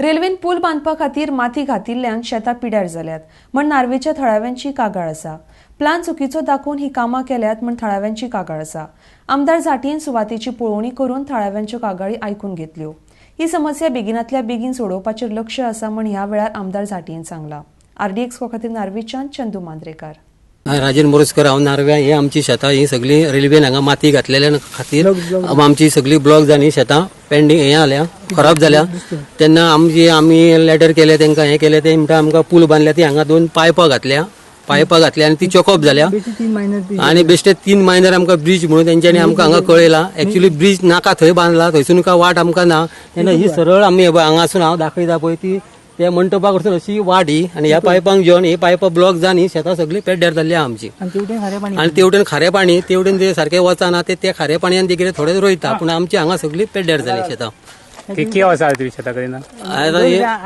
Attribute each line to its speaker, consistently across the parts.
Speaker 1: रेल्वेन पूल बांदपा खातीर माती घातिल्ल्यान शेतां पिड्यार जाल्यात म्हण नार्वेच्या थळाव्यांची कागाळ आसा. प्लान चुकीचो दाखोवन ही कामां केल्यात म्हण थळाव्यांची कागाळ आसा. आमदार झांटयेन सुवातेची पळोवणी करून थळाव्यांच्यो कागाळी आयकून घेतल्यो. ही समस्या बेगिनातल्या बेगीन सोडोवपाचेर लक्ष आसा म्हण ह्या वेळार आमदार झांटयेन सांगलां. आरडीएक्स खातीर नार्वेच्यान चंदू मांद्रेकार.
Speaker 2: राजन मोरजकर, हांव नार्व्या. ही आमची शेतां ही सगळी रेल्वेन हांगा माती घातलेल्या खातीर आमची सगळी ब्लॉक जाली, शेतां पेंडींग हें जाल्या, खराब जाल्या. तेन्ना आमची आमी लेटर केले तांकां, हें केलें. ते म्हणटा आमकां पूल बांदल्या, ती हांगा दोन पायपां घातल्या, पायपां घातल्या आनी ती चॉकअप जाल्या आनी बेश्टे 3 मायनर आमकां ब्रीज म्हणून तेंच्यांनी आमकां हांगा कळयला. एक्चुली ब्रीज नाका थंय बांदला, थंयसून काय वाट आमकां ना. तेन्ना ही सरळ आमी हांगासून हांव दाखयता पळय, ती त्या मंटपा कडसून अशी वाट ही आनी ह्या पायपांक जेवन ही पायपां ब्लॉक जावन ही शेतां सगळीं पेड्ड्यार जाल्ली आहा आमची. आनी तेवटेन खारें पाणी, तेवटेन ते सारकें वचना, ते त्या खाऱ्या पाणयान ते कितें थोडें रोयता, पूण आमची हांगा सगळी पेड्ड्यार जाली शेतां.
Speaker 3: कितकी वर्सां जाली तुमी शेतां करिना?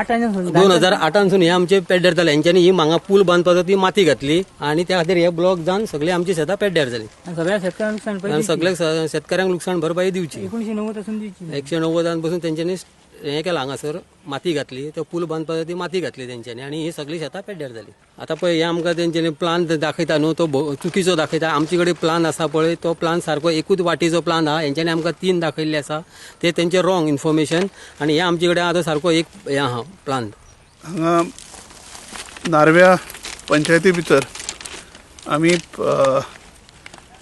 Speaker 2: आतां 2008 सून हे आमचे पेड्ड्यार जाले. हेंच्यांनी ही हांगा पूल बांदपाचो ती माती घातली आनी त्या खातीर हे ब्लॉक जावन सगळी आमची शेतां पेड्ड्यार जाली.
Speaker 4: सगळ्या शेतकऱ्यांक नुकसान.
Speaker 2: आनी सगळ्या शेतकऱ्यांक लुकसाण भरपाई दिवची.
Speaker 4: 1990 पासून दिवची.
Speaker 2: 1990 पासून तेंच्यांनी हें केलां, हांगासर माती घातली, तो पूल बांदपाचो ती माती घातली तेंच्यांनी आनी ही सगळी शेतां पेड्ड्यार जाली. आतां पळय, हे आमकां तेंच्यांनी प्लान दाखयता न्हू, तो चुकीचो दाखयता. आमचे कडेन प्लान आसा पळय, तो प्लान सारको एकूच वाटेचो प्लान आहा. हेंच्यांनी आमकां 3 दाखयल्ले आसा, ते तेंचे रॉंग इन्फॉर्मेशन. आनी हे आमचे कडेन आतां सारको एक हें आहा प्लान.
Speaker 5: हांगा नार्व्या पंचायती भितर आमी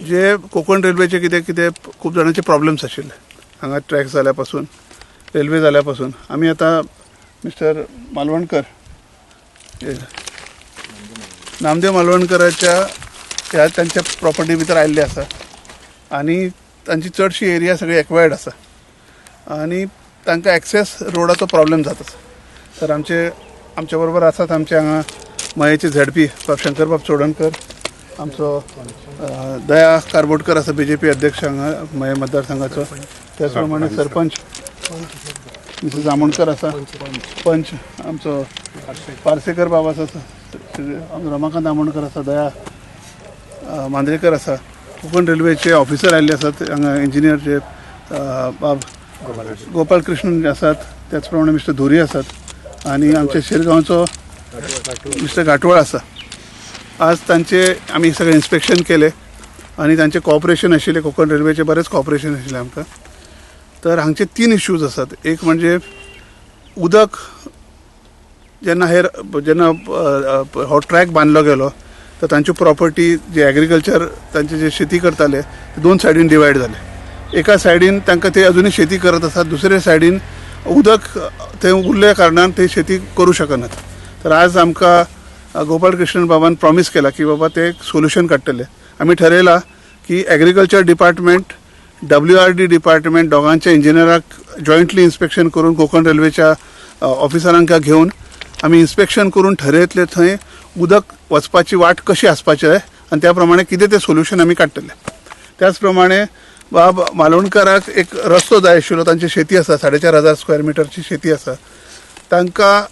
Speaker 5: जे कोकण रेल्वेचे कितें कितें खूब जाणांचे प्रॉब्लम्स आशिल्ले हांगा ट्रॅक जाल्या पासून, रेल्वे जाल्या पासून. आमी आतां मिस्टर मालवणकर, नामदेव मालवणकराच्या ह्या तांच्या प्रॉपर्टी भितर आयिल्ले आसा आनी तांची चडशी एरिया सगळी एक्वायर्ड आसा आनी तांकां एक्सेस रोडाचो प्रॉब्लेम जाता आसा. तर आमचे आमच्या बरोबर आसात आमचे हांगा मयेचे झेडपी बाब शंकरबाब चोडणकर, आमचो दया कारबोटकर आसा, बीजेपी अध्यक्ष हांगा मये मतदारसंघाचो, त्याच प्रमाणे सरपंच मिसेस आमोणकर आसा, पंच आमचो पार्सेकर बाब आसा, रमाकांत आमोणकर आसा, दया मांद्रेकर आसा. कोकण रेल्वेचे ऑफिसर आयिल्ले आसात हांगा, इंजिनियर जे बाब गोपाल कृष्णन आसात, त्याच प्रमाणे मिस्टर धुरी आसात आनी आमचे शिरगांवचो मिस्टर घाटवळ आसा. आज तांचे आमी सगळें इन्स्पेक्शन केलें आनी तांचें कॉपरेशन आशिल्लें, कोकण रेल्वेचें बरेंच कॉपरेशन आशिल्लें आमकां. तर हांगचे 3 इश्यूज आसात. एक म्हणजे उदक, जेन्ना हे जेन्ना हो ट्रॅक बांदलो गेलो तर तांच्यो प्रॉपर्टी जे एग्रीकल्चर तांचे जे शेती करताले ते 2 सायडीन डिवायड जाले. एका सायडीन तांकां ते अजुनूय शेती करत आसात, दुसरे सायडीन उदक थंय उरल्या कारणान ते शेती करूं शकनात. तर आज आमकां गोपाल कृष्णन बाबान प्रॉमीस केला की बाबा ते सोल्युशन काडटले. आमी ठरयलां की एग्रीकल्चर डिपार्टमेंट, WRD department दोगांच्या इंजिनियराक जॉयंटली इन्स्पेक्शन करून, कोकण रेल्वेच्या ऑफिसरांक घेवन आमी इन्स्पेक्शन करून ठरयतले थंय उदक वचपाची वाट कशी आसपाची जाय आनी त्या प्रमाणे कितें तें सोल्युशन आमी काडटले. त्याच प्रमाणे बाब मालवणकाराक एक रस्तो जाय आशिल्लो. तांची शेती आसा, 4500 स्क्वेअर मिटरची शेती आसा. तांकां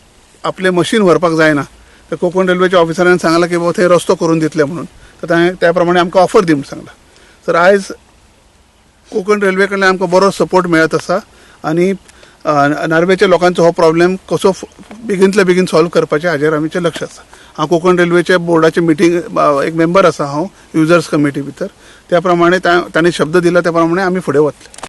Speaker 5: आपलें मशीन व्हरपाक जायना, तर कोकण रेल्वेच्या ऑफिसरान सांगलां की बाबा थंय रस्तो करून दितले म्हणून, तर ताणें त्या प्रमाणे आमकां ऑफर दी म्हूण सांगलां. तर आयज कोकण रेल्वे कडल्यान आमकां बरो सपोर्ट मेळत आसा आनी नार्वेच्या लोकांचो हो प्रॉब्लेम कसो बेगीनतल्या बेगीन सॉल्व करपाचें हाजेर आमचें लक्ष आसा. हांव कोकण रेल्वेच्या बोर्डाचे मिटींग एक मेंबर आसा हांव युजर्स कमिटी भितर. त्या प्रमाणे तांणी शब्द दिला त्या प्रमाणे आमी फुडें वतले.